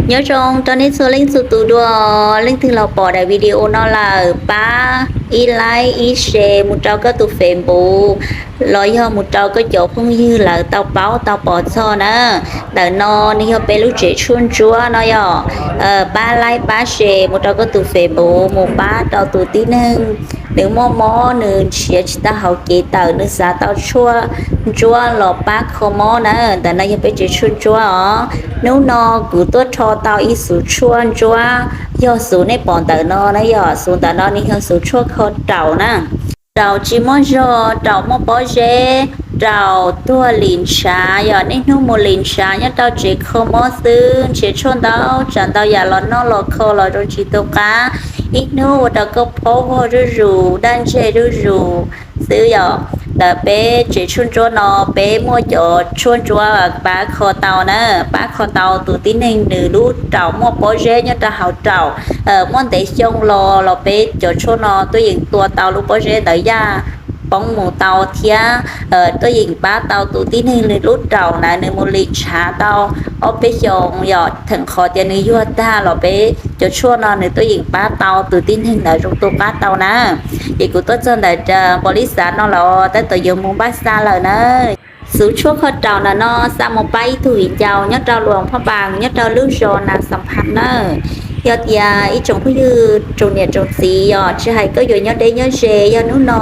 Nyob zoo rau nej txhua leej txhua tus dua, leej twg los pom daim video no lawm pab ib like ib share mus rau koj tus Facebook los yog mus rau koj cov phooj ywg lawv tau paub tau pom txog na. Ntawm no nws yog peb lub tsev tshuaj ntsuab no yog, pab like pab share mus rau koj tus Facebook mus pab rau tus tib neeg nws muaj mob nws nrhiav tsis tau hauv kev tawm nws xav tau tshuaj ntsuab los pab kho mob na. Ntawm no yog peb tsev tshuaj ntsuab os. Hnub no kuv tuaj rho tau ib xuv tshuaj ntsuab, yog xuv nej pom ntawm no na yog xuv ntawm no nws yog xuv tshuaj kho raum na. Raum tsis muaj zog, raum muaj pob zeb, raum tuag lim ntshav yog niaj hnub mus lim ntshav nyob rau tsev kho mob xwb, nrhiav tshuaj ntau tsav ntau yam los noj los kho los zoo tsis tu qab, ib hnub ua rau koj phob vog zuj zus daj ntseg zuj zus xwb yog. Ntawm peb tsev tshuaj ntsuab no peb muaj cov tshuaj ntsuab pab kho tau na, pab kho tau tus tib neeg nws lub raum muaj pob zeb nyob rau hauv raum muaj ntev xyoo los los peb cov tshuaj no tuaj yeem tua tau lub pob zeb ntawd yaj poob mus tau thiab tuaj yeem pab tau tus tib neeg nws lub raum ntawd nws mus lim ntshav tau ob peb xyoos yog theem qhov tias nws yuag tag los peb cov tshuaj no nws tuaj yeem pab tau tus tib neeg ntawd zoo tu qab tau na. Ces kuv tuaj txog ntawm npaus li xav no los tab tom yuav mus npaj xa lawm na. Xuv tshuaj kho raum ntawm no xa mus pab ib tug viv ncaus nyob rau luas phaj npas nyob rau lub zos Nas Xam Phas na. Yog tias ib tsoom phooj ywg tsoom niam tsoom txiv yog tsis hais koj yuav nyob deb nyob ze yog hnub no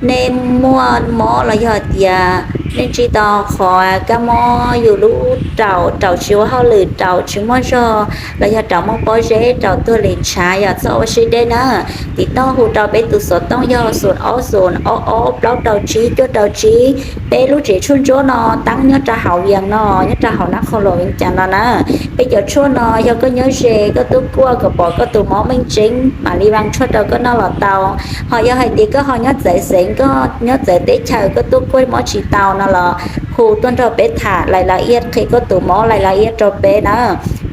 nej muaj mob los yog tias nej ntsib tau qhov kab mob yus lub raum, raum tsis ua hauj lwm, raum tsis muaj zog los yog raum muaj pob zeb, raum tuag lim ntshav yog txhob ua siab deb na. Tiv tauj hu rau peb tus xov tooj yog xoom ob xoom ob ob plaub rau tsib cuaj rau tsib. Peb lub tsev tshuaj ntsuab no tab nyob rau hauv Vias no, nyob rau hauv Nab Qhoos Luas Vias Cas no na. Peb cov tshuaj no yog koj nyob ze koj tuaj kuaj kom pom koj tus mob meej tseeb mam li vaj tshuaj rau koj noj los tau. Ho yog hais tias koj ho nyob txawv xeev, koj nyob txawv teb chaws koj tuaj kuaj mob tsis tau no los hu tuaj nrog peb tham lais la iab, qhia koj tus mob lais la iab rau peb na.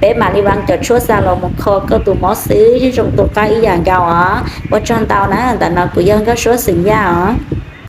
Peb mam li vaj cov tshuaj xa los mus kho koj tus mob xwb yeej zoo tu qab ib yam nkaus os. Ua tsaug ntau na, ntawm no kuv yog Nkauj Suab xeem Yaj os.